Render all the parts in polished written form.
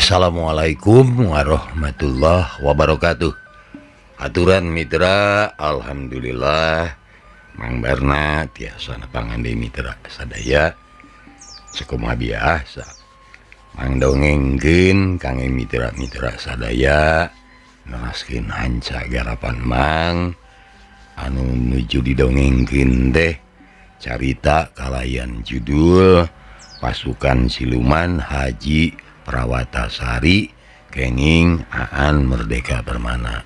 Assalamualaikum warahmatullahi wabarakatuh. Aturan mitra, alhamdulillah Mang Barna tiasa nepangan deui mitra sadaya sakumaha biasa. Mang dongengkeun kangge mitra-mitra sadaya neraskeun hanca garapan Mang anu nuju didongengkeun teh carita kalayan judul Pasukan Siluman Haji Prawatasari kenging Aan Merdeka Permana.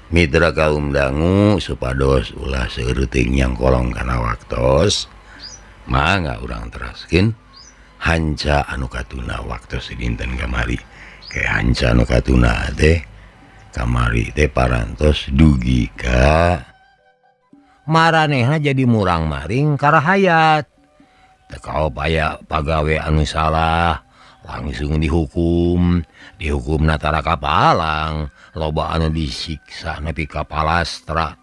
Mitra kaum dangu supados ulah seueuting yang kolong kana waktos, mangga urang teraskeun hanca anu katuna waktos dinten kamari. Ke hanca anu katuna teh kamari teh parantos dugi ka maranehna jadi murang-maring karahayat. Teu kaopaya pagawe anu salah langsung dihukum, dihukum natara kapalang, loba anu disiksa nepi ka palastra.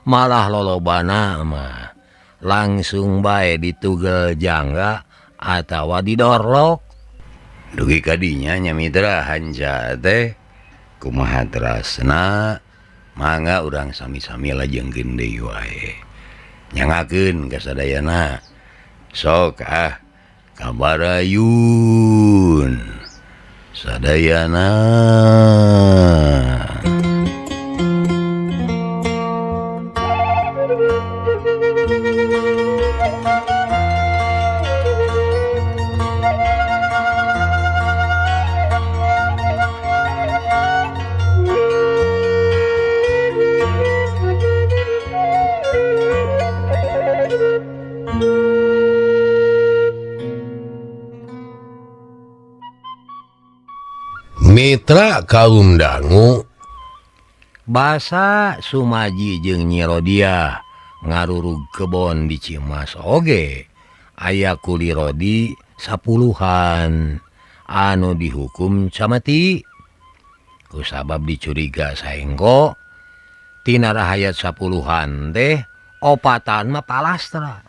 Malah lolobana mah langsung bae ditugel jangga atawa didorlok. Dugi ka dinya nya mitra hanca teh kumaha terasna, mangga urang sami-sami lajengkeun deui wae. Nyangakeun ka sadayana. Sok ah kabarayun sadayana. Mitra kaum dangu basa Sumaji jeung Nyi Rodiah ngarurug kebon di Cimas oge aya kuli rodi sapuluhan anu dihukum camati kusabab dicuriga saengko tina rahayat sapuluhan teh opatan mah palastra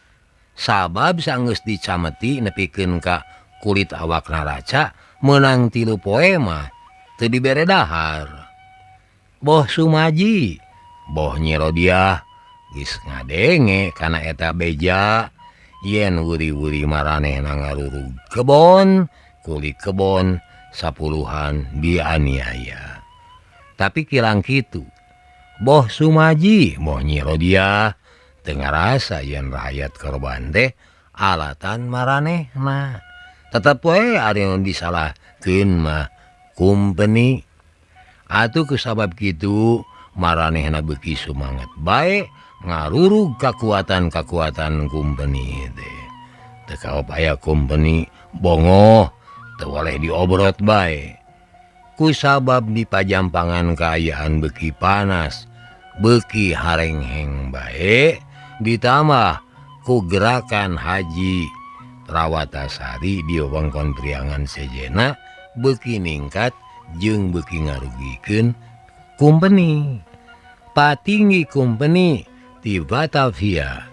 sabab sanggeus dicameti nepikeun ka kulit awak naraca menang 3 poe mah teu dibere dahar. Boh Sumaji boh Nyi Rodiah geus ngadenge kana eta beja yen wuri-wuri maranehna ngarurug kebon kuli kebon sapuluhan dianiaya. Tapi kilang kitu boh Sumaji boh Nyi Rodiah teu ngarasa yen rakyat korban teh alatan maranehna. Tetep we ari nu disalahkeun mah kumpeni. Atuh kusabab kitu maranehna beuki sumanget bae ngarurug kakuatan-kakuatan kumpeni teh. Teu kaopaya kumpeni bongoh teu boleh diobrot bae. Kusabab di pajampangan kaayaan beuki panas, beuki harengheng bae ditambah ku gerakan Haji Prawatasari di wewengkon Priangan sejena beuki ningkat jeung beuki ngarugikeun kumpeni. Patinggi kumpeni di Batavia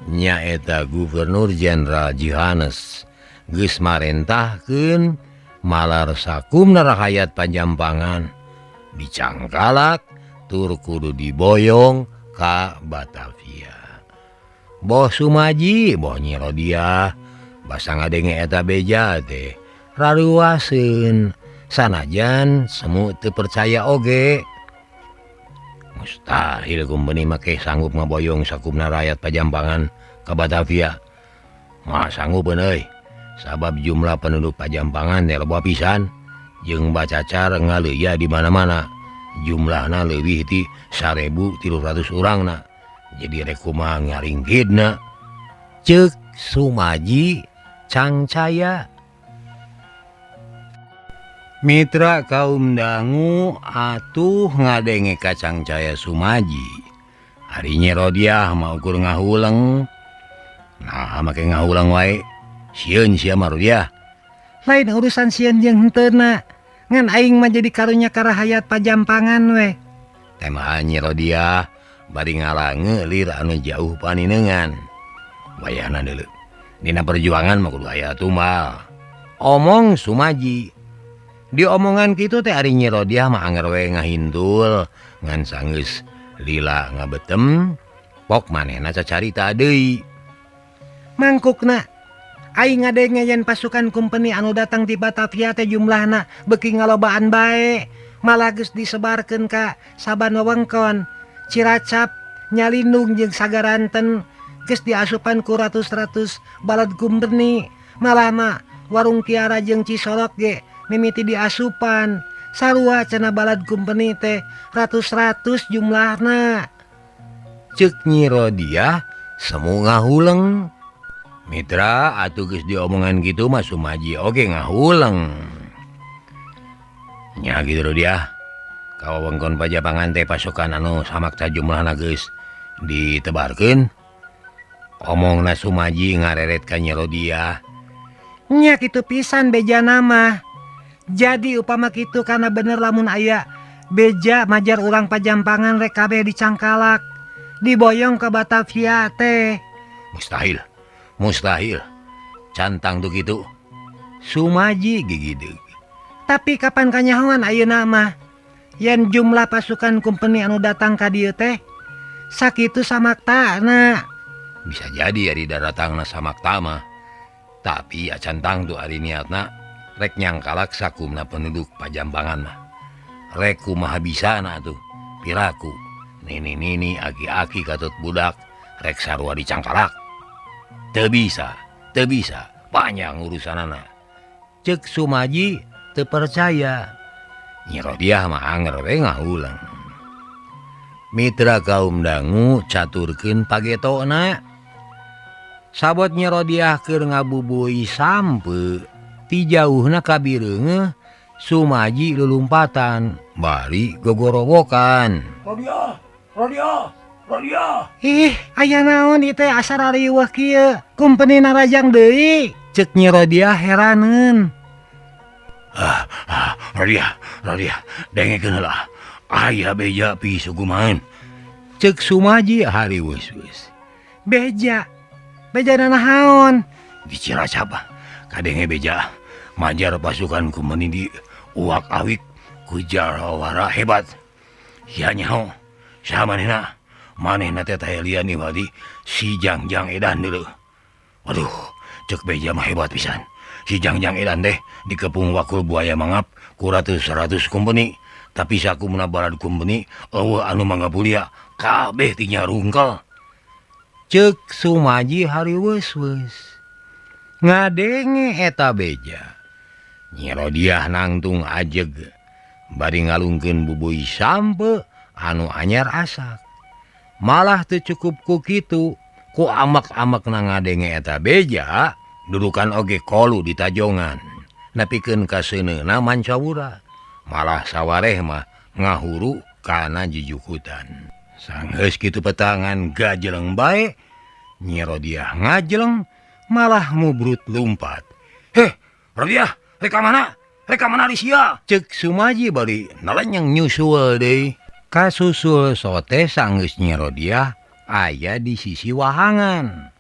nyaeta Gubernur Jenderal Johannes geus marentahkeun malar sakumna rahayat Pajampangan dicangkalak tur kudu diboyong ka Batavia. Boh Sumaji boh Nyi Rodiah basa ngadenge eta beja teh raruaseun sanajan semu teu percaya oge. Mustahil kumpeni make sanggup ngaboyong sakumna rakyat Pajampangan ka Batavia. Mah sanggup euy, sabab jumlah penduduk Pajampangan teh loba pisan jeung bacacar ngaleuya di mana-mana. Jumlahna leuwih ti 1.300 urangna. Jadi rek kumaha ngaringkidna. Ceuk Sumaji cangcaya. Mitra kaum dangu atuh ngadenge kacangcaya Sumaji. Ari Nyi Rodiah mah ukur ngahuleng. Nah make ngahuleng wae. Sieun sia mah Rodiah. Lain urusan sieun jeung henteuna. Ngan aing mah jadi karunya ka rahayat Pajampangan we. Teh Nyi Rodiah bari ngalange lir anu jauh paninengan. Wayahna deuleu. Dina perjuangan mah kudu aya tumbal. Omong Sumaji. Diomongan kitu teh ari Nyi Rodiah mah anger we ngahintul ngan sanggeus lila ngabetem pok manehna cacarita deui. Mangkukna aing ngadenge yen pasukan kumpeni anu datang ti Batavia teh jumlahna beuki ngalobaan bae, malah geus disebarkeun ka saban wewengkon. Ciracap, Nyalindung jeung Sagaranten geus diasupan ku ratus-ratus balad kumpeni, malah mah Warung Kiara jeung Cisolok ge mimiti diasupan. Sarua cenah balad kumpeni teh ratus-ratus jumlahna. Ceuk Nyi Rodiah semu ngahuleng. Mitra atuh geus diomongan kitu mah Sumaji oge ngahuleng. Nya kitu Rodiah. Ka wewengkon Pajampangan teh pasukan anu samakta jumlahna geus ditebarkeun. Omongna Sumaji ngareret ka Nyi Rodiah. Nya kitu pisan bejana mah. Jadi upama kitu kana bener lamun aya beja majar urang Pajampangan rek kabeh dicangkalak, diboyong ke Batavia teh. Mustahil, mustahil. Cantang tuh kitu. Sumaji gigideg. Tapi kapan kanyahoan ayeuna mah yen jumlah pasukan kumpeni anu datang ka dieu teh sakitu samaktana. Bisa jadi ari daratangna samakta mah. Tapi acan tangtu ari niatna rek nyangkalak sakumna penduduk Pajampangan mah. Rek kumaha bisana atuh piraku nini-nini aki-aki katut budak rek sarua dicangkalak. Teu bisa, teu bisa, panjang urusanana. Ceuk Sumaji teu percaya. Nyi Rodiah mah anger we ngahuleng. Mitra kaum dangu caturkeun pagetona. Sabot Nyi Rodiah keur ngabubui sampe ti jauhna kabireungeuh Sumaji lulumpatan bari gogorowokan. Rodiah, Rodiah, Rodiah. Ih, aya naon ieu teh asa rariweuh kieu? Kumpeni narajang deui. Ceuk Nyi Rodiah heraneun. Rodiah, Rodiah, dengekeun heula. Aya beja pi sugumaeun. Ceuk Sumaji hariweus-weus. Beja. Beja nanaon? Di Ciracap kadenge beja majar pasukan kumpeni di uak awik ku jarawara hebat. Sia nyaho saha manehna? Manehna teh teh lian wadi si Jangjang edan deuleu. Waduh, ceuk beja mah hebat pisan. Si Jangjang edan teh dikepung wakul buaya mangap ku ratus-ratus kumpeni. Tapi sakumna balad kumpeni eueuh anu mangabulia kabeh ti nyarungkel. Ceuk Sumaji hariweus-weus. Ngadenge eta beja. Nyi Rodiah nangtung ajeg bari ngalungkeun bubui sampe anu anyar asak. Malah teu cukup ku kitu, ku amek-amekna ngadenge eta beja, dudukan oge kolu ditajongan. Nepikeun ka seuneuna mancawura. Malah sawareh mah ngahuru kana jujukutan. Sanggeus kitu petangan gajeleng bae, Nyi Rodiah ngajeleng malah mubrut lumpat. Heh, Rodiah, rek ka mana? Rek ka mana ari sia? Ceuk Sumaji bari nalenyeng nyusul deui. Kasusul sote sanggeus Nyi Rodiah aya di sisi wahangan.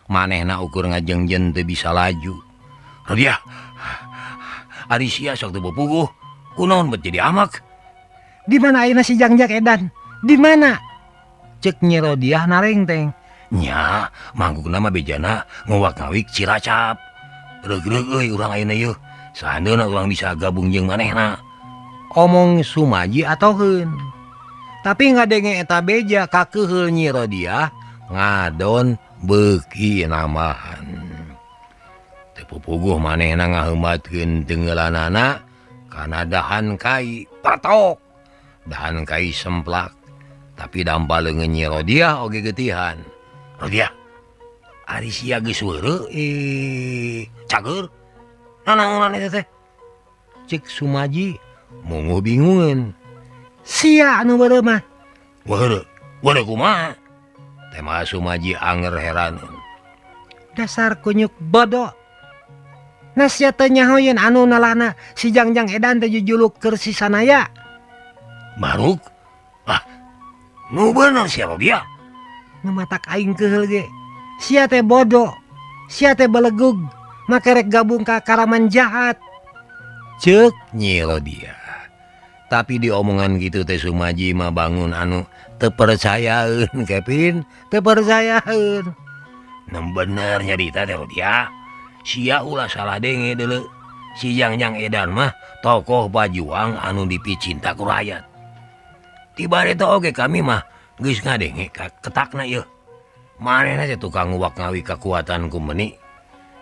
Manehna ukur ngajengjen teu bisa laju. Rodiah, ari sia sok teu bopuguh, kunaon bet jadi amak? Di mana ayeuna si Jangjang edan? Di mana? Ceuk Nyi Rodiah narengteng. Nya, mangkukna mah bejana nguwak-ngawik Ciracap. Reug-reug euy urang ayeuna yeuh. Sahandeuna urang bisa gabung jeung manehna. Omong Sumaji atoheun. Tapi ngadenge eta beja kakeuheul Nyi Rodiah ngadon beuki nambahan. Teu pupuguh manehna ngaheumatkeun teungeulanana kana dahan kai patok. Dahan kai semplak. Tapi dampa leungeun Nyi Rodiah oge getihan. Rodiah, ari sia geus weureu cager. Nanaonan eta teh? Ceuk Sumaji munguh bingungeun. Sia anu weureu mah. Weureu, weureu kumaha? Tema Sumaji anger heraneun. Dasar kunyuk bodoh. Nah sia teh nyaho yen anu nalana si Jangjang edan teh jujuluk keur si Sanaya. Baruk? Ah, nu bener sia Rodiah. Nu matak aing keuheul ge. Sia teh bodoh. Sia teh belegug. Make rek gabung ka karaman jahat. Cek Nyi Rodia. Tapi diomongan gitu teh Sumaji mah bangun anu teu percayaeun Kevin, teu percayaeun. Nem bener nyarita teh Rodia. Sia ulah salah denge deuleu. Si Jangjang Edan mah tokoh pajuang anu dipicinta ku rakyat. Tiba eta oge kami mah geus ngadenge ketakna ieu. Manehna teh tukang nguwak ngawi kekuatan kumpeni.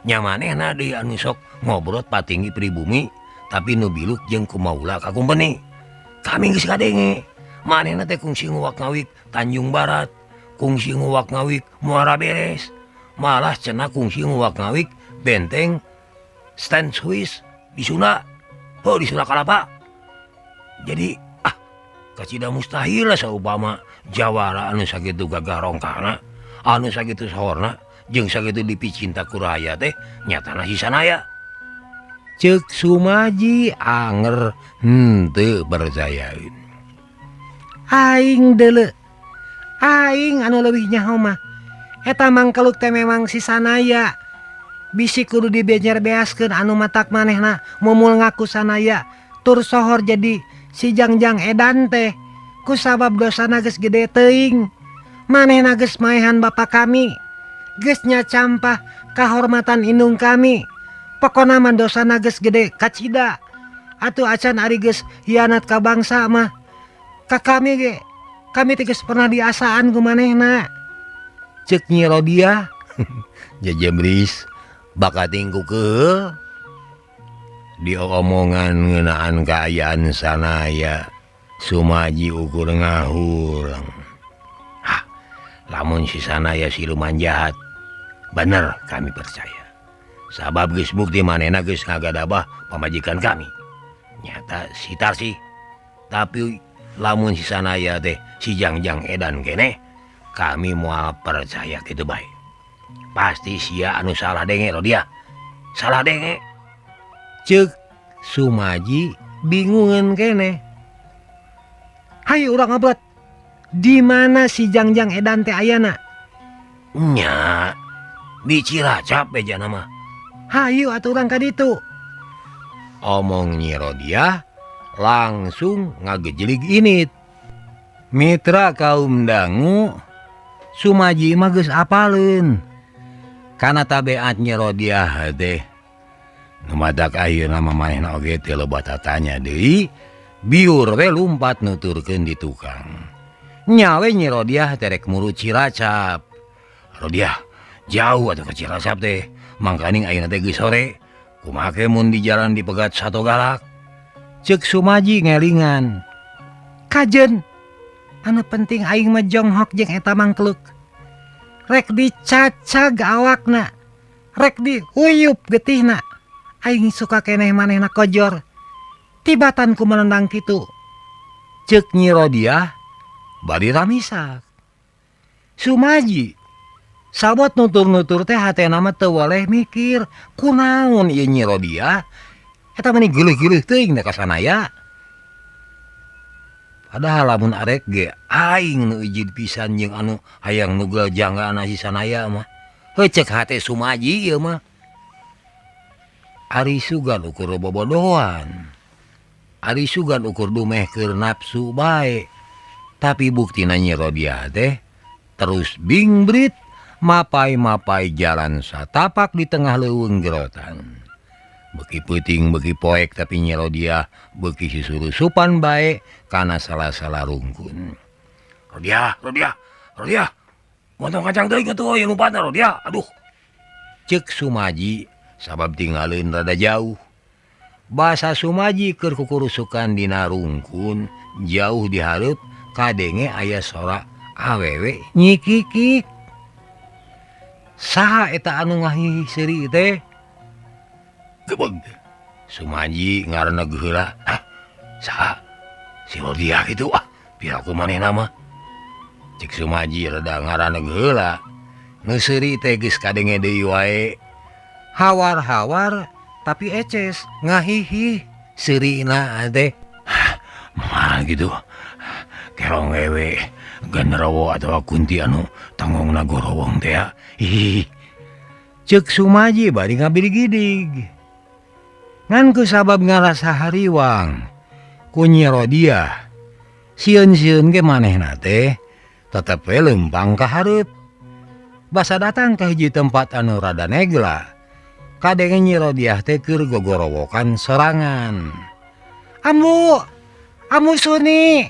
Nya manehna deui anu sok ngobrot patinggi pribumi tapi nu biluk jeung kumaula ka kumpeni. Kami geus ngadenge. Manehna teh kungsi nguwak ngawik Tanjung Barat, kungsi nguwak ngawik Muara Beres, malah cenah kungsi nguwak ngawik benteng Stand Swiss di Sunda. Oh di Sunda Kalapa. Jadi kacida mustahil lah saupama jawara anu sakitu gagah rongkahna, anu sakitu sohorna, jeung sakitu dipicinta ku raya teh nyatana si Sanaya. Ceuk Sumaji anger henteu percayaeun. Aing deuleu. Aing anu leuwih nyaho mah eta mangkeluk teh memang si Sanaya. Bisi kudu dibejer beaskeun anu matak manehna mumul ngaku Sanaya tur sohor jadi si Jangjang Edan teh kusabab dosana geus gede teuing. Manehna geus maehan bapa kami, geus nyacampah kahormatan indung kami. Pokona mah dosana geus gede kacida. Atuh acan ari geus hianat ka bangsa mah ka kami ge, kami teh geus pernah diasaan ku manehna. Ceuk Nyi Rodia. Jejebris bakating ku keul diomongan ngeunaan kaayaan Sanaya. Sumaji ukur ngahureng. Hah, lamun si Sanaya siluman jahat, bener kami percaya. Sabab geus bukti manehna geus ngagadabah pamajikan kami. Nyata si Tarsi. Tapi lamun si Sanaya teh si Jangjang Edan keneh, kami moal percaya kitu bae. Pasti sia anu salah denge Rodia. Salah denge. Ceuk Sumaji bingungan keneh. Hayu urang ngobrol. Di mana si Jangjang Edan teh ayana? Nya, di Cilacap bejana mah. Hayu atuh urang ka ditu. Omong Nyi Rodia langsung ngagejelig init. Mitra kaum dangu Sumaji mah geus apaleun. Kana tabeat Nyi Rodia teh nu matak ayeuna mah manehna oge teu loba tatanya deui, biur we lumpat nuturkeun di tukang. Nya we Nyi Rodia teh rek muru Cilacap. Rodia jauh atuh ka Cilacap teh, mangkaning ayeuna teh geus sore. Kumaha ke mun di jalan dipegat sato galak? Ceuk Sumaji ngelingan. Kajen anu penting aing mah jonghok jeung eta mangkluk. Rek dicacag awakna, rek diuyup getihna. Aing suka keneh manehna kojor. Tibatan ku menendang kitu. Ceuk Nyi Rodia bari ramisak. Sumaji sabot nutur-nutur teh hatena mah teu woleh mikir kunaon ieu Nyi Rodia. Eta mah geuleuh-geuleuh teuing da ka Sanaya. Padahal lamun arek ge aing nu ijid pisan jeung anu hayang nugel janggana si Sanaya mah. Heuh ceuk hate Sumaji ieu mah. Ari sugan ukur bobodohan. Ari sugan ukur dumeh keur nafsu bae. Tapi buktina Nyi Rodia teh terus bingbrit mapai-mapai jalan satapak di tengah leuweung gerotan. Beki peuting beki poek tapi Nyi Rodia beki susurusupan bae kana salah-salah rungkun. Rodia, Rodia, Rodia. Montong kacang teuing atuh euy lumpatna Rodia. Aduh. Ceuk Sumaji sabab tinggaleun rada jauh. Basa Sumaji keur kukurusukan dina rungkun jauh dihareup kadenge aya sora awewe nyikikik. Saha eta anu ngahihih seuri teh? Gebeg. Sumaji ngaranna geheula. Hah? Saha? Si Rodia kitu ah, piraku manehna mah. Cek Sumaji rada ngaranna geheula. Nu seuri teh geus kadenge deui wae. Hawar-hawar tapi eces ngahihih seurina teh. Mah gitu. Kerong ewe genderowo atawa kunti anu tanggongna gorowong teh ya. Hihihi. Ceuk Sumaji bari ngabirigidig. Ngan ku sabab ngarasa hariwang ku Nyi Rodiah sieun-sieun ge manehna teh tetep we leumpang ka hareup. Basa datang ka hiji tempat anu rada negla. Kadenge Nyi Rodiah teh keur gogorowokan sorangan. Ambu, Ambu Suni,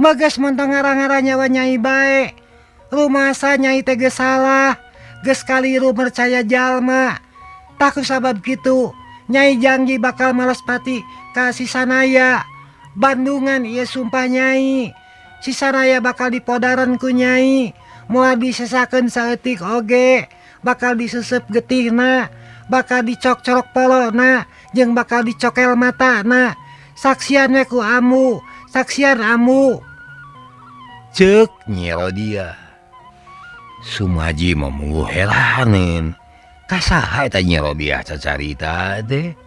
magas montong ngara-ngara nyawa nyai bae. Rumasa nyai teh geus salah, geus kaliru percaya jalma. Tah ku sabab kitu, nyai janji bakal males pati ka si Sanaya. Bandungan ieu sumpah nyai. Si Sanaya bakal dipodaran ku nyai. Moal disesakeun saeutik oge, bakal disesep getihna, bakal dicokcorok polona, jeung bakal dicokel matana. Saksian we ku ambu, saksian ambu. Ceuk Nyi Rodiah. Sumaji mah heraneun. Ka saha eta Nyi Rodiah cacarita teh?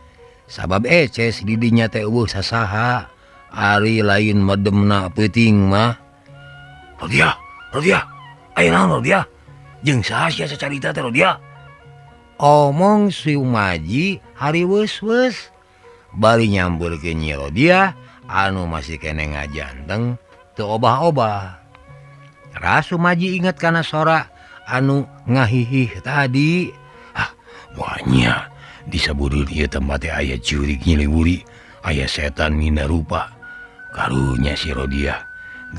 Sabab eces di dinya teh eueuh sasaha, ari lain medemna peuting mah. Rodiah, Rodiah, aya naon Rodiah? Jeung saha sia cacarita teh Rodiah? Omong Sumaji hariweus-weus bari nyampeurkeun Nyi Rodiah anu masih keneh ngajanteng teu obah-obah. Teras Sumaji inget kana sora anu ngahihih tadi. Ah, banyak disebut ieu tempat teh aya jurig nyiliwuri, aya setan nina rupa. Karunya si Rodiah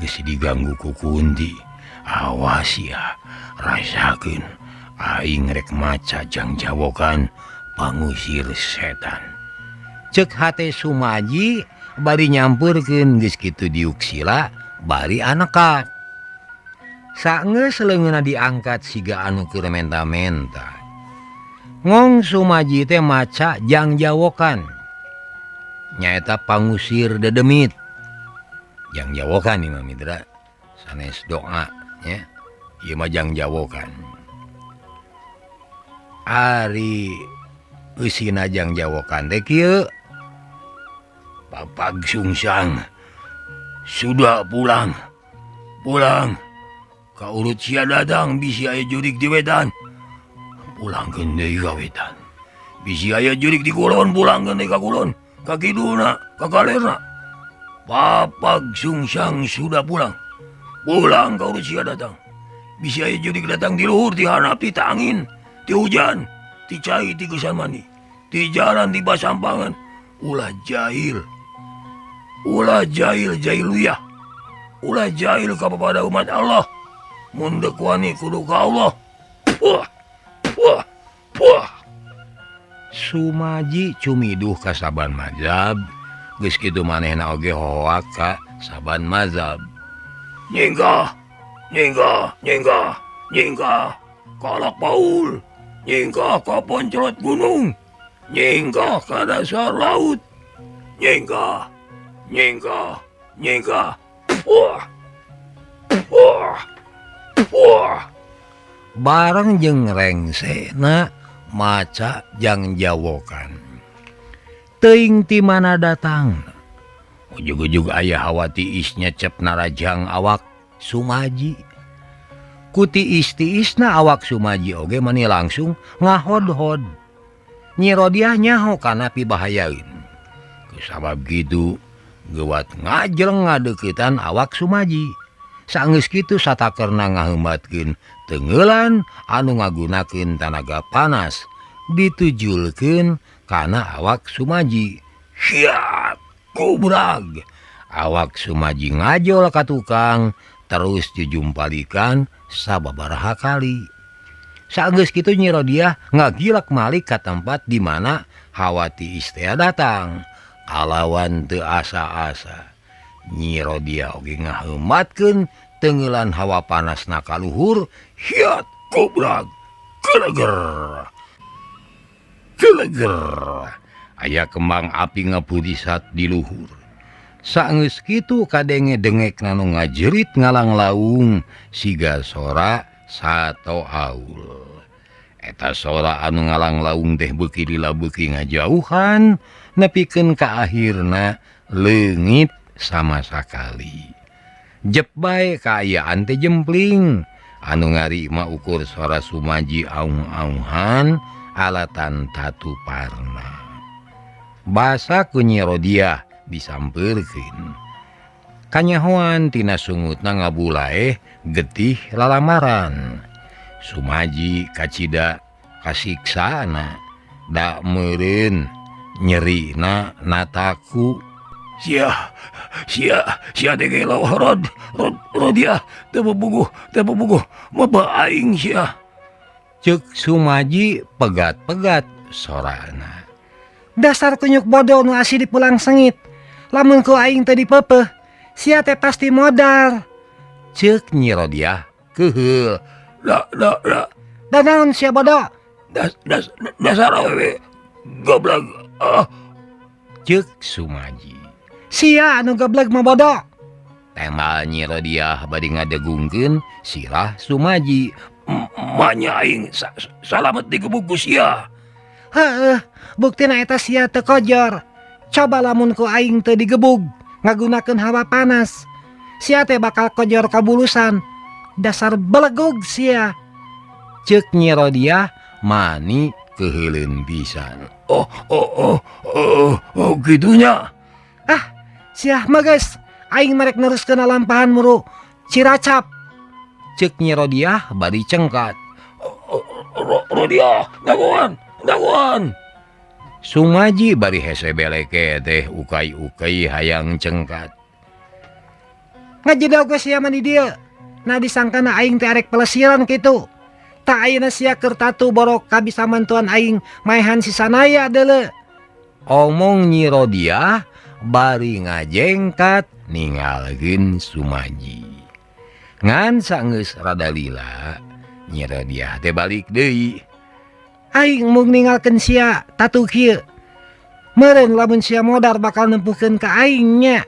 geus diganggu ku kunti. Awas ya, rasakeun aing rek maca jangjawokan pangusir setan. Ceuk hate Sumaji bari nyampeurkeun geus kitu diuk sila bari anekat. Saenggeus leungeunna diangkat siga anu keur menta-menta. Ngong Sumaji teh maca jangjawokan. Nyaeta pangusir dedemit. Jangjawokan ieu mah mitra sanes doa nya. Ieu mah jangjawokan. Ari eusina jangjawokan teh kieu. Papag Sungsang sudah pulang. Pulang. Ka urut sia datang bisi aya jurig di wetan. Pulangkeun deui ka wetan. Bisi aya jurig di kulon, pulangkeun deui ka kulon, ka kidulna, ka kalerna. Papag Sungsang sudah pulang. Pulang ka urut sia datang. Bisi aya jurig datang di luhur, di hanap, di tangin, di hujan, di cai, di gesan mandi, di jalan, di basampangan. Ulah jahil. Ulah jahil jahiluyah. Ulah jahil kepada umat Allah. Mun deuk wani kudu ka Allah. Puah, puah, puah. Sumaji cumiduh ka saban mazhab. Geus kitu manehna oge hohoak ka saban mazhab. Nyingkah, nyingkah, nyingkah, nyingkah kalak paul, nyingkah ka poncrot gunung, nyingkah ka dasar laut, nyingkah, nyingkah, nyingkah. Puah, puah, puah. Bareng jeung rengsena maca jangjawokan. Teuing ti mana datang. Ujug-ujug aya hawa tiis nyecep narajang awak Sumaji. Ku tiis-tiisna awak Sumaji oge mani langsung ngahodhod. Nyi Rodiah nyaho kana pibahayaeun. Kusabab kitu geuwat ngajleng ngadeuketan awak Sumaji. Saenggeus kitu satakerna ngaheumatkeun teunggeulan anu ngagunakeun tanaga panas ditujulkeun kana awak Sumaji. Hiat kubrag. Awak Sumaji ngajol ka tukang terus dijumpalikan sababaraha kali. Saenggeus kitu Nyi Rodiah ngagilak malik ka tempat di mana hawa tiis teh datang. Kalawan teu asa-asa. Nyi Rodiah oge ngaheumatkeun teunggeulan hawa panasna ka luhur. Hiat kubrag. Geleger. Geleger. Aya kembang api ngapurisat di luhur. Saenggeus kitu kadenge dengek anu ngajerit ngalanglaung siga sora sato aul. Eta sora anu ngalanglaung teh beuki lila beuki ngajauhan nepikeun ka akhirna leungit sama sakali. Jep bae kaayaan teh jempling anu ngarima ukur sora Sumaji aung-aunghan alatan tatu parna. Basa ku Nyi Rodiah disampeurkeun. Kanyahoan tina sungutna ngabulaeh getih lalamaran. Sumaji kacida kasiksana da meureun nyerina nataku. Sia sia sia teh gelo rod rod Rodiah teu bobogoh teu bobogoh maba aing sia. Ceuk Sumaji pegat-pegat sorana. Dasar kunyuk bodoh nu asih dipulang sengit. Lamun ku aing teu dipeupeuh, sia teh pasti modar. Ceuk Nyi Rodiah keuheul. Da da da. Da naon sia bodoh? Das das dasar awewe goblog ah. Ceuk Sumaji. Sia anu goblog mah bodoh. Tembal Nyi Rodiah bari ngadegungkeun sirah Sumaji. Manya aing salamet digebug ku sia. Heueuh, buktina eta sia teu kojor. Coba lamun ku aing teu digebug ngagunakeun hawa panas. Sia teh bakal kojor kabulusan. Dasar belegug sia. Ceuk Nyi Rodiah mani keuheuleun pisan. Oh oh oh oh, oh gitunya. Ah, sia mah geus. Aing marek neruskeun lampahan muru Ciracap. Ceuk Nyi Rodiah bari cengkat. Rodiah, dagoan, dagoan. Sumaji bari hese beleke teh ukai-ukai hayang cengkat. Ngajedog we sia mah di dieu. Nah disangkana aing teh arek pelesiran kitu. Tak ayeuna sia keur tatu borok kabisa mantuan aing maehan si Sanaya deuleu. Omong Nyi Rodiah bari ngajengkat ningalkeun Sumaji. Ngan saenggeus rada lila, Nyi Rodiah teh balik deui. Aing mung ningalkeun sia tatu kieu. Meureun lamun sia modar bakal nempuhkeun ka aing nya.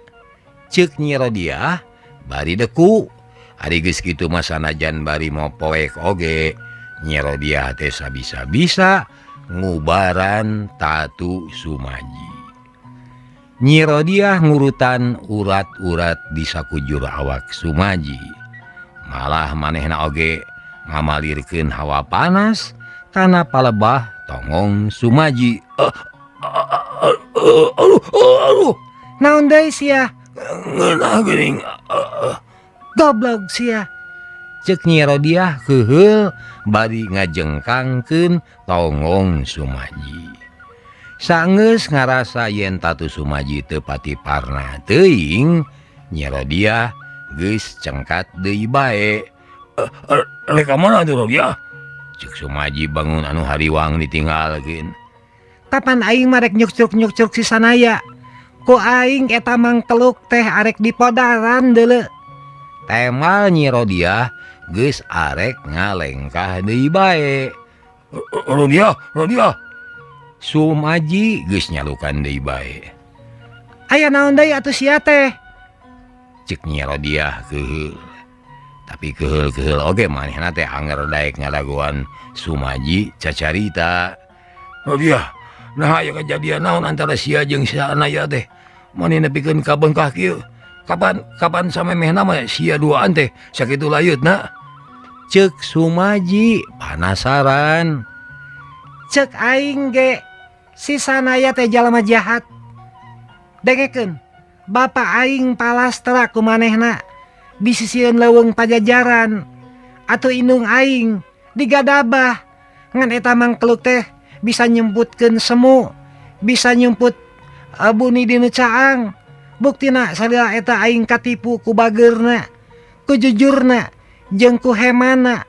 Ceuk Nyi Rodiah bari deku. Ari geus kitu mah sanajan bari mopoek oge, Nyi Rodiah teh sabisa-bisa ngubaran tatu Sumaji. Nyi Rodiah ngurutan urat-urat di sakujur awak Sumaji. Malah manehna oge ngamalirkeun hawa panas kana palebah tongong Sumaji. Aduh, aduh. Naon deui sia? Ngeunah geuning. Goblog sia. Ceuk Nyi Rodiah keuheul bari ngajengkangkeun tongong Sumaji. Saenggeus ngarasa yen tatu Sumaji teu pati parna teuing, Nyi Rodiah geus cengkat deui bae. Rek ka mana tuh Rodiah? Ceuk Sumaji bangun anu hariwang ditinggalkeun. Kapan aing mah rek nyukcruk-nyukcruk si Sanaya? Ku aing eta mangkeluk teh arek dipodaran deuleu. Temal Nyi Rodiah geus arek ngalengkah deui bae. Rodiah, Rodiah. Sumaji geus nyalukan deui bae. Aya naon deui atuh sia teh? Ceuk Nyi Rodiah keuheul. Tapi keuheul-keuheul oge manehna teh anger daek ngadagoan Sumaji cacarita. Rodiah, nah aya kejadian naon antara sia jeung Sanaya teh? Mani nepikeun ka bengkah kieu. Kapan kapan samemehna mah sia duaan teh sakitu layeutna? Ceuk Sumaji panasaran. Ceuk aing ge si Sanaya teh jalma jahat. Dengekeun, bapa aing palastra ku manehna di sisieun leuweung pajajaran atuh indung aing digadabah ngan eta mangkeluk teh bisa nyumputkeun semu, bisa nyumput buni dinu caang. Buktina salila eta aing katipu ku bageurna, ku jujurna, jeung ku hemana.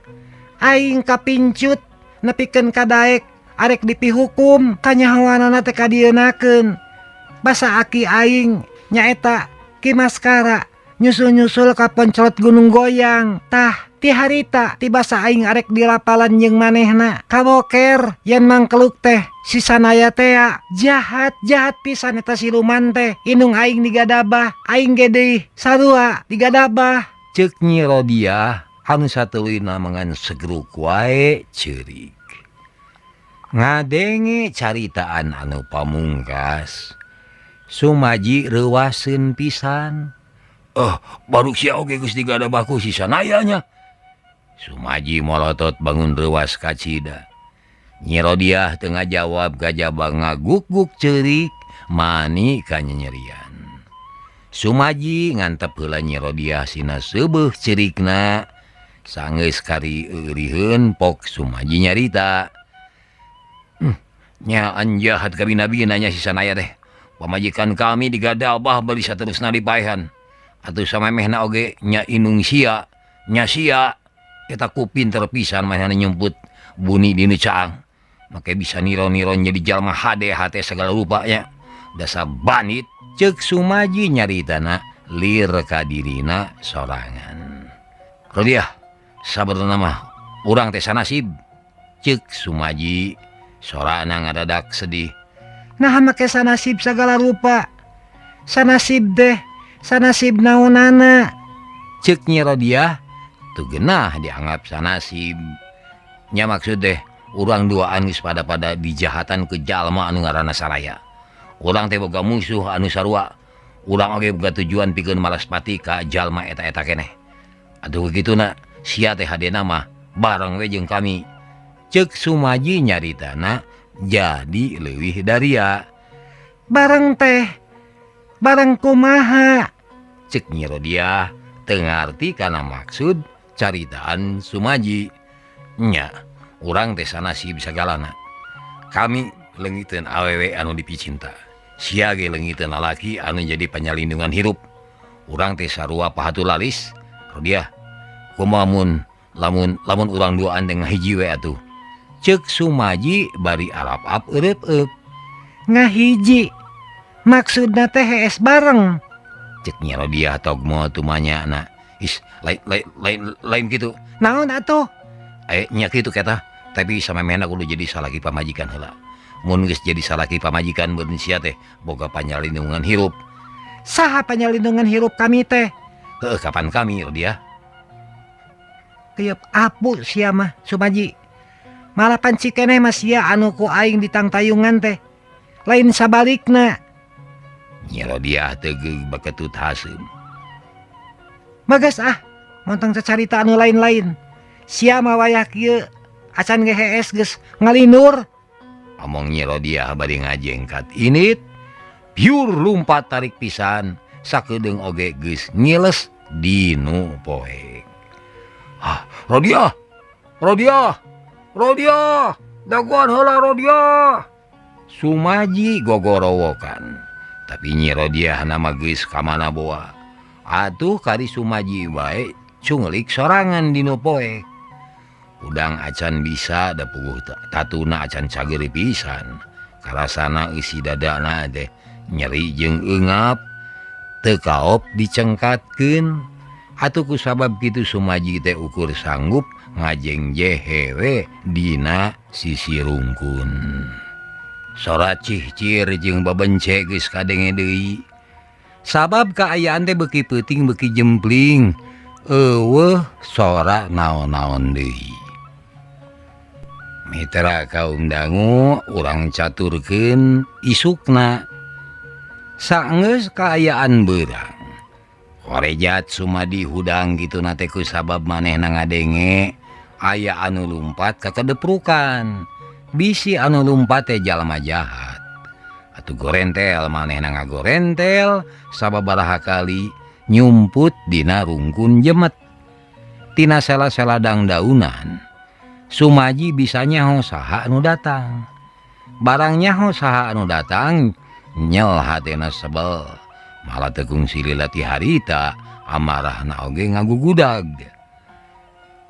Aing kapincut nepikeun ka daek arek dipihukum kanyahoanana teh kadieunakeun. Basa aki aing nyaeta Ki Maskara nyusul-nyusul ka poncrot Gunung Goyang. Tah ti harita ti basa aing arek dirapalan jeung manehna. Kaboker yen mangkeluk teh si Sanaya tea jahat, jahat pisan eta siluman teh. Indung aing digadabah, aing ge deui sarua digadabah. Ceuk Nyi Rodiah anu satuluyna mangan segruk wae ceurik. Ngadenge caritaan anu pamungkas, Sumaji reuwaseun pisan. Baru sia oge geus digadabah ku si Sanaya nya. Sumaji molotot bangun reuwas kacida. Nyi Rodiah teu ngajawab kajaba ngaguk-guk ceurik mani kanyanyerian. Sumaji ngantep heula Nyi Rodiah sina seubeuh ceurikna sanggeus kari euriheun pok Sumaji nyarita. Nyaan jahat kabina-bina nya si Sanaya teh. Pamajikan kami digadabah bari saterusna dipaehan. Atuh samemehna oge nya inung sia, nya sia eta ku pinter pisan manehna nyumput buni dinu caang. Make bisa niro-niro jadi jalma hade hate segala rupa nya. Dasar banit. Cek Sumaji nyaritana lir ka dirina sorangan. Rodiah, sabenerna mah urang teh sanasib. Cek Sumaji sorana ngadadak sedih. Nah make sanasib segala rupa. Sanasib deh, sanasib naonana. Cek Nyi Rodiah teu geunah dianggap sanasib. Nya maksud deh urang duaan geus pada-pada dijahatan ke jalma anu ngaranna Saraya. Urang teh boga musuh anu sarua. Urang oge boga tujuan pikeun malaspati ka jalma eta-eta keneh. Atuh kituna sia teh hadena mah bareng we jeung kami. Cek Sumaji nyaritana jadi leuwih daria. Bareng teh, bareng kumaha? Cek Nyi Rodiah teu ngarti kana maksud caritaan Sumaji. Nya, urang teh sanasib sagalana. Kami leungiteun awewe anu dipicinta. Sia ge leungiteun lalaki anu jadi panyalindungan hirup. Urang teh sarua pahatu lalis. Rodiah, kumaha mun lamun lamun urang duaan teh ngahiji we atuh. Cek Sumaji bari arap-ap eureupeup. Ngahiji maksudna teh hees bareng. Cek Nyi Rodiah togmo tumanyana. Is lain lain lain lain kitu. Naon atuh? Nya kitu keta, tapi samemehna kudu jadi salaki pamajikan heula. Mun geus jadi salaki pamajikan beureun sia teh boga panyalindungan hirup. Saha panyalindungan hirup kami teh? Heuh, kapan kami Rodiah? Tieup apu sia mah Sumaji. Malah panci keneh mah sia anu ku aing ditangtayungan teh. Lain sabalikna. Nyi Rodiah tegeug baketut haseum. Bagas ah, montong cacarita anu lain-lain. Sia mah wayah kieu acan ge hees geus ngalindur. Omong Nyi Rodiah bari ngajengkat init, piur lumpat tarik pisan, sakedeung oge geus ngiles dinu poek. Ah, Rodiah, Rodiah, Rodiah, dagoan heula Rodiah. Sumaji gogorowokan. Tapi Nyi Rodiah nama geus ka mana boa. Atuh kari Sumaji bae cunglik sorangan dinu poek. Udang acan bisa da puguh tatuna acan cager pisan. Karasana eusi dadana teh nyeri jeung eungap teu kaop dicengkatkeun. Atuh ku sabab kitu Sumaji teh ukur sanggup ngajengjehe we dina sisi rungkun. Sora cihcir jeung babence geus kadenge deui. Sabab kaayaan teh beuki peuting beuki jempling. Eueuh sora naon-naon deui. Mitra kaum dangu urang caturkeun isukna. Saenggeus kaayaan beurang. Korejat Sumadi hudang kituna teh ku sabab manehna ngadenge aya anu lumpat ka kadeprukan. Bisi anu lumpat teh jalma jahat. Atuh gorentel manehna ngagorentel sababaraha kali nyumput dina rungkun jemet. Tina sela-sela dangdaunan Sumaji bisa nyaho saha anu datang. Barang nyaho saha anu datang nyel hatena sebel. Malah tegung silila ti harita amarahna oge ngagugudag.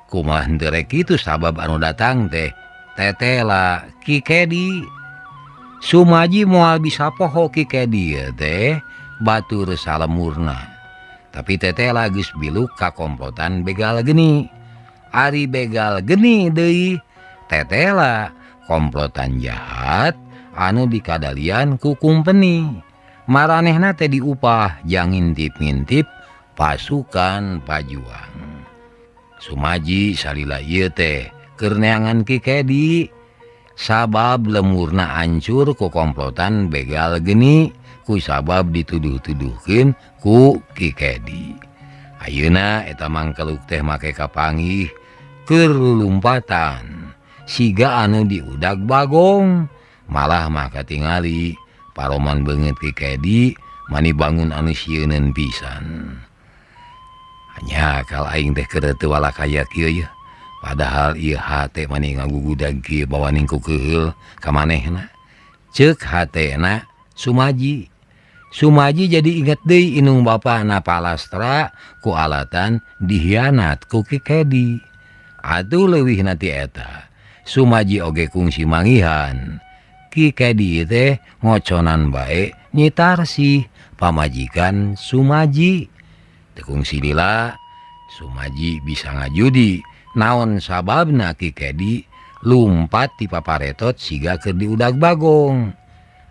Kumaha henteu rek kitu sabab anu datang teh tetela Ki Kedi. Sumaji moal bisa poho Ki Kedi teh batur salemurna. Tapi tetela geus biluk ka komplotan begal geni. Ari begal geni deui tetela komplotan jahat anu dikadalian ku kumpeni. Maranehna teh diupah jang ngintip-ngintip pasukan pajuang. Sumaji salila ieu teh keur neangan Ki Kedi sabab lemurna hancur ku komplotan begal geni ku sabab dituduh-tuduhkeun ku Ki Kedi. Ayeuna eta mangkeluk teh make kapanggih keur lulumpatan siga anu diudag bagong malah mah katingali Paroman beungeut Ki Kedi mani bangun anu sieuneun pisan. Hanya kal aing teh keur teu walakaya kieu yeuh. Padahal ieu hate mani ngagugudag kieu bawaning ku keuheul ka manehna. Ceuk hatena Sumaji. Sumaji jadi inget deui inung bapana Palastra ku alatan dihianat ku Ki Kedi. Atuh leuwihna ti eta. Sumaji oge kungsi mangihan. Ki Kedi teh ngoconan bae Nyi Tarsih pamajikan Sumaji. Teu kungsi lila Sumaji bisa ngajudi naon sababna Ki Kedi lumpat ti paparetot siga keur diudag bagong.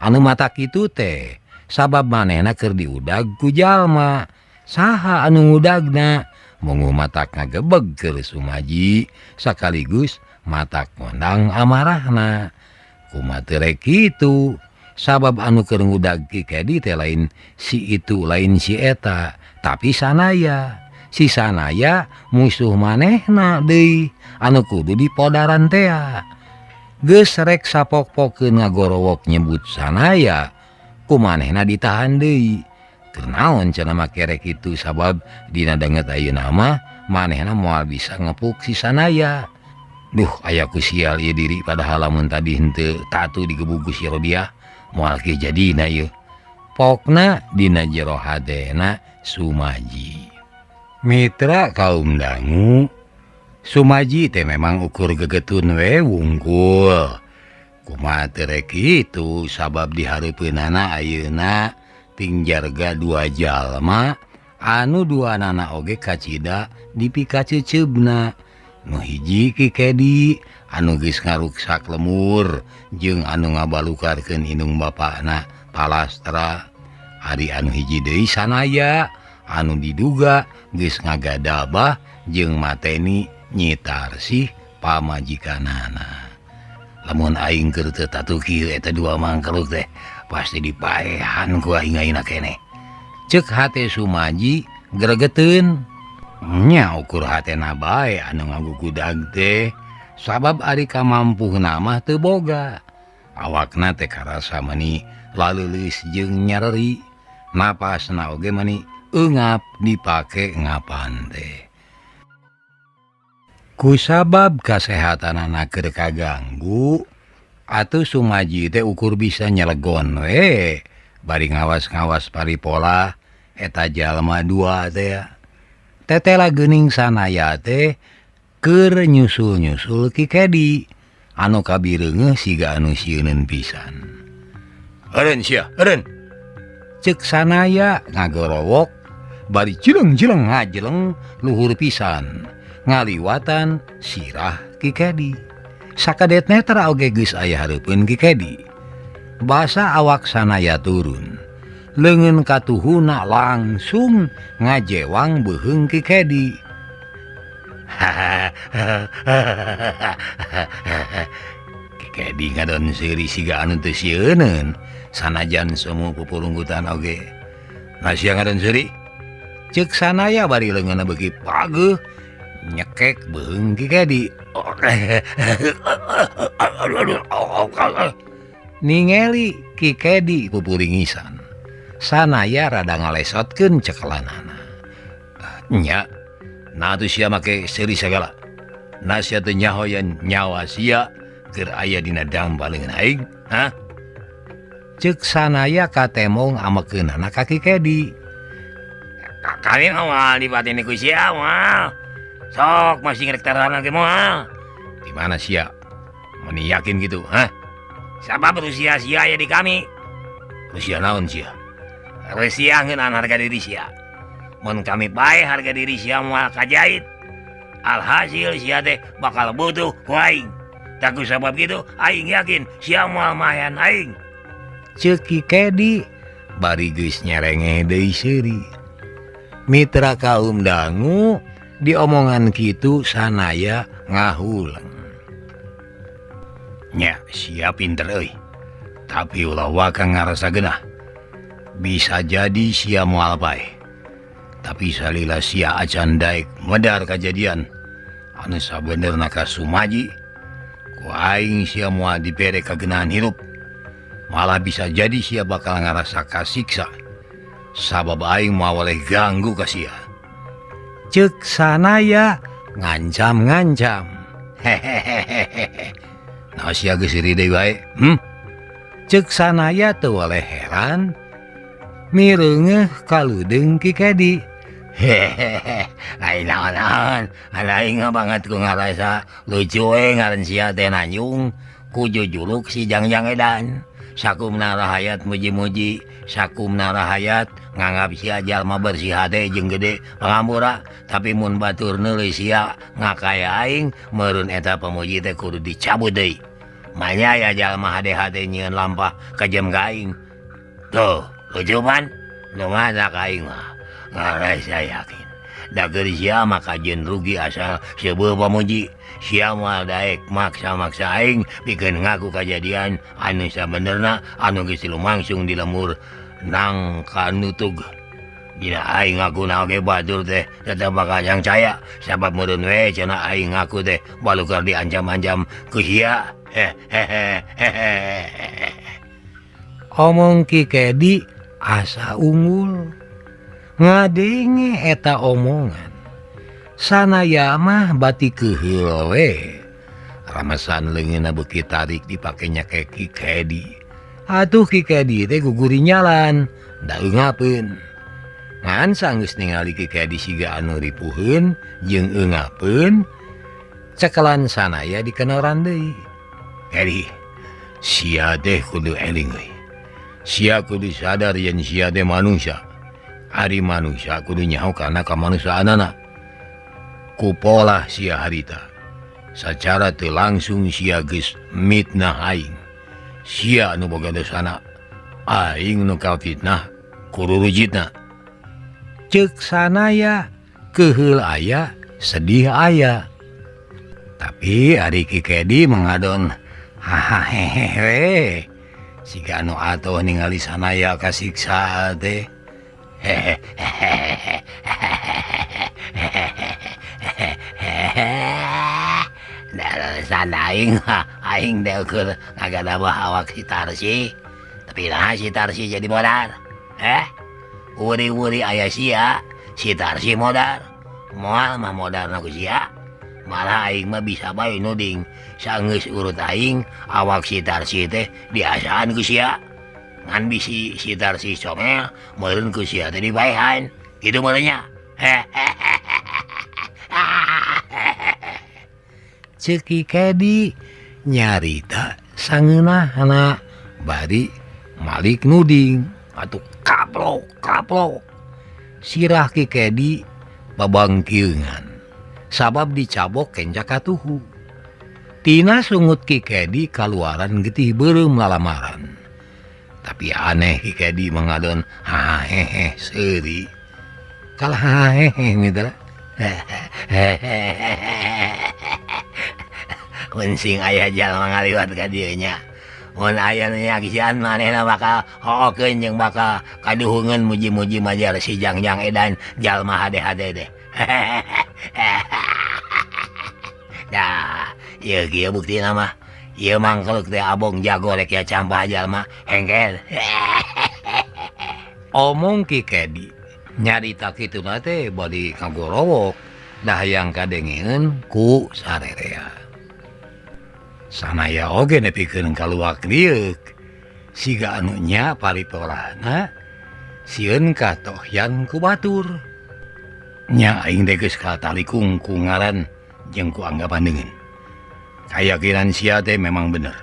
Anu mata kitu teh sabab manehna keur diudag ku jalma. Saha anu ngudagna? Munguh matak ngagebeg keur Sumaji sakaligus matak ngondang amarahna. Kumaha teu rek kitu? Sabab anu keur ngudag Ki Kedi teh lain si itu lain si eta, tapi Sanaya. Si Sanaya musuh manehna deui anu kudu dipodaran tea. Geus rek sapok-pokeun ngagorowok nyebut Sanaya, ku manehna ditahan deui. Keur naon cenah make rek kitu sabab dina danget ayeuna mah manehna moal bisa ngepuk si Sanaya. Duh, aya ku sial ieu diri padahal lamun tadi henteu tatu digebug ku si Rodiah moal kieu jadina ieu. Pokna dina jero hatena Sumaji. Mitra kaum dangu, Sumaji teh memang ukur gegetun we wungkul. Kumaha teu rek kitu sabab dihareupeunana ayeuna ting jarga dua jalma anu duanana oge kacida dipikaceuceubna. Nu hiji Ki Kedi anu geus ngaruksak lemur jeung anu ngabalukarkeun indung bapana Palastra. Ari anu hiji deui Sanaya anu diduga geus ngagadabah jeung mateni Nyi Tarsih pamajikanana. Lamun aing keur teu tatu kieu eta dua mangkeluk teh pasti dipaehan ku aing ayeuna keneh. Ceuk hate Sumaji gregeteun. Nya ukur hatena bae anu ngagugudag teh sabab ari kamampuhna mah teu boga. Awakna teh karasa mani laleuleus jeung nyereri, napasna oge mani eungap dipake ngapan teh. Kusabab kasehatanana keur kaganggu, atuh Sumaji teh ukur bisa nyelegon we bari ngawas-ngawas paripola eta jalma dua teh. Tetela geuning Sanaya teh keur nyusul-nyusul Ki Kedi anu kabireungeuh siga anu sieuneun pisan. Eureun sia, eureun. Ceuk Sanaya ngagorowok bari cileng-cileng ngajeleng luhur pisan ngaliwatan sirah Ki Kedi. Sakadet netra oge geus aya hareupeun Ki Kedi. Basa awak Sanaya turun. Leungeun katuhuna langsung ngajewang beuheung Ki Kedi. Ki Kedi ngadon seuri siga anu teu sieuneun sanajan semu pupurunggutan oge. Nah sia ngadon seuri? Ceuk Sanaya bari leungeunna beuki pageuh nyekek beuheung Ki Kedi. Ningeli Ki Kedi pupuringisan. Sanaya rada ngalesotkeun cekelanana. Nya, nah atuh sia make seuri sagala. Nah sia teu nyaho yen nyawa sia keur aya dina damba leungeun aing, hah? Ceuk Sanaya katemong amekeunana ka Ki Kedi. Kami moal dipateni ku sia moal. Sok masih ngerek taruhan ge moal. Di mana sia? Meni yakin gitu, hah? Sabab Rusia sia aya di kami. Rusia naon sia? Rusia ngeunaan harga diri sia. Mun kami bae harga diri sia moal kajait. Alhasil sia teh bakal butuh ku aing. Taku sabab gitu aing yakin sia moal mayan aing. Ceuk Ki Kedi bari geus nyerengeh deui seuri. Mitra kaum dangu diomongan kitu Sanaya ngahuleng. Nya sia pinter euy. Tapi ulah waka ngarasa geunah. Bisa jadi sia moal paeh. Tapi salila sia acan daek medar kajadian anu sabenerna ka Sumaji, ku aing sia moal dibere kagenahan hirup. Malah bisa jadi sia bakal ngarasa kasiksa. Sabab aing moal boleh ganggu ka sia. Ceuk Sanaya ngancam-ngancam. Hehehehe. Nah sia geus seuri deui wae. Ceuk Sanaya teu weleh heran mireungeuh kaleudeung Ki Kedi. Hehehe. Lain naon-naon, aing mah banget ku ngarasa lucu we ngaran sia teh nanyung ku jujuluk si Jangjang Edan. Sakumna rahayat muji-muji, sakumna rahayat nganggap sia jalma bersih hate jeung gede pangampura, tapi mun batur neuleuh sia ngakaya aing meureun eta pamuji teh kudu dicabut deui. Manya aya jalma hade-hade nyieun lampah kajem ka aing. Tuh, lucu pan? Nu matak aing mah ngarasa yakin. Da keur sia mah kajeun rugi asal seubeuh pamuji. Sia moal daek maksa-maksa aing pikeun ngaku kajadian anu sabenerna anu geus lumangsung di lemur nang kanutug. Dina aing ngaku na oge batur teh tetep bakal cangcaya sabab meureun we cenah aing ngaku teh balukar diancam-ancam ku sia. Hehehe. Omong Ki Kedi asa unggul ngadenge eta omongan. Sanaya mah bati keuheul we. Ramesan leungeunna beuki tarik dipake nya ke Ki Kedi. Atuh Ki Kedi teh gugurinyalan da eungapeun. Ngan sanggeus ningali Ki Kedi siga anu ripuheun jeung eungapeun, cekelan Sanaya dikenoran deui. Kedi, sia teh kudu eling euy. Sia kudu sadar yen sia teh manusia. Ari manusia kudu nyaho kana kamanusiaanana. Ku polah sia harita. Sacara teu langsung sia geus mitnah aing. Sia nu boga dosana, aing nu kafitnah kururujitna. Ceuk Sanaya keuheul aya, sedih aya. Tapi ari Ki Kedi mengadon hahahehe we. Siga anu atoh ningali Sanaya kasiksa teh. Hehehe. Aing aing teh ukur ngagadabah awak si Tarsi. Tapi naha si Tarsi jadi modar? Wuri-wuri aya sia, si Tarsi modar. Moal mah modarna ku sia. Malah aing mah bisa bae nuding. Sanggeus urut aing, awak si Tarsi teh diasaan ku sia. Ngan bisi si Tarsi comel, meureun ku sia teh dibaehan. Kitu meureun nya. Ceuk Ki Kedi nyarita sangeunahna bari malik nuding atuh kaplok kaplok. Sirah Ki Kedi babangkiungan sabab dicabok kenca katuhu. Tina sungut Ki Kedi kaluaran getih beureum lalamaran. Tapi aneh Ki Kedi mengadon hahehe seuri. Kalah hahehe mitra. Mun sing aya jalma ngaliwat ka dieu nya. Mun aya nu nyaksian manehna bakal hookeun jeung bakal kaduhungeun muji-muji majar si Jangjang Edan jalma hade-hade teh. Dah, ieu kieu buktina mah. Ieu mangkeluk teh abong jago rek ya campah jalma hengkel. Omong Ki Kedi nyarita kituna teh bari kagorowok dah hayang kadengeun ku sarerea. Sanaya oge nepikeun kaluak lieuk. Siga anu nya pariporana sieun katohyan ku batur. Nya aing teh geus katalikung ku ngaran jeung ku anggapan deungeun. Kayakinan sia teh memang bener.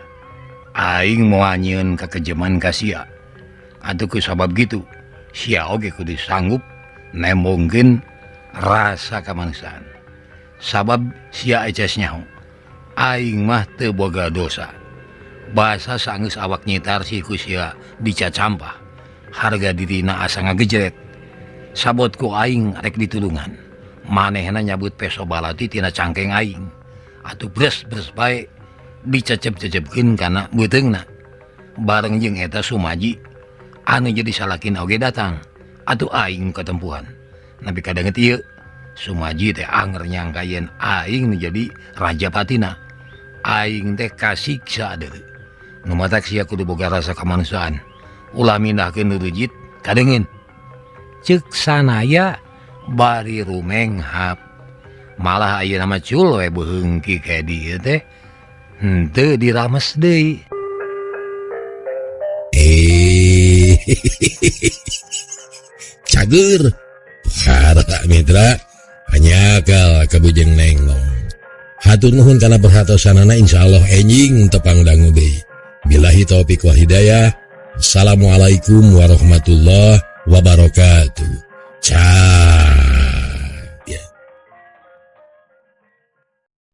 Aing moal nyieun kakejeman ka sia. Atuh ku sabab kitu, sia oge kudu sanggup nembongkeun rasa kamanusiaan. Sabab sia eces nyaho, aing mah teu boga dosa. Basa sanggeus awak nyitar si ku sia dicacampah. Harga dirina asa ngagejret. Sabot ku aing rek ditulungan. Manehna nyabut peso balati tina cangkeng aing. Atuh bres-bres bae dicecep-cecepkeun kana beuteungna. Bareng jeung eta Sumaji anu jadi salakin oge datang. Atuh aing katempuhan. Nepi ka danget ieu Sumaji teh anger nyangka yen aing nu jadi raja patina. Aing teh kasiksa deui. Nu matak sia kudu boga rasa kamanusiaan. Ulah mindahkeun rujit kadeungeun. Ceuk Sanaya bari rumenghap. Malah ayeuna mah cul we beuheung Ki Kedi ieu teh henteu dirames deui. Cager para mitra hanyakal kabujeng nenglong. Hatur nuhun kana perhatosanana, insyaallah enjing tepang dangu deui. Billahi taufik wal hidayah. Assalamualaikum warahmatullahi wabarakatuh. Cager.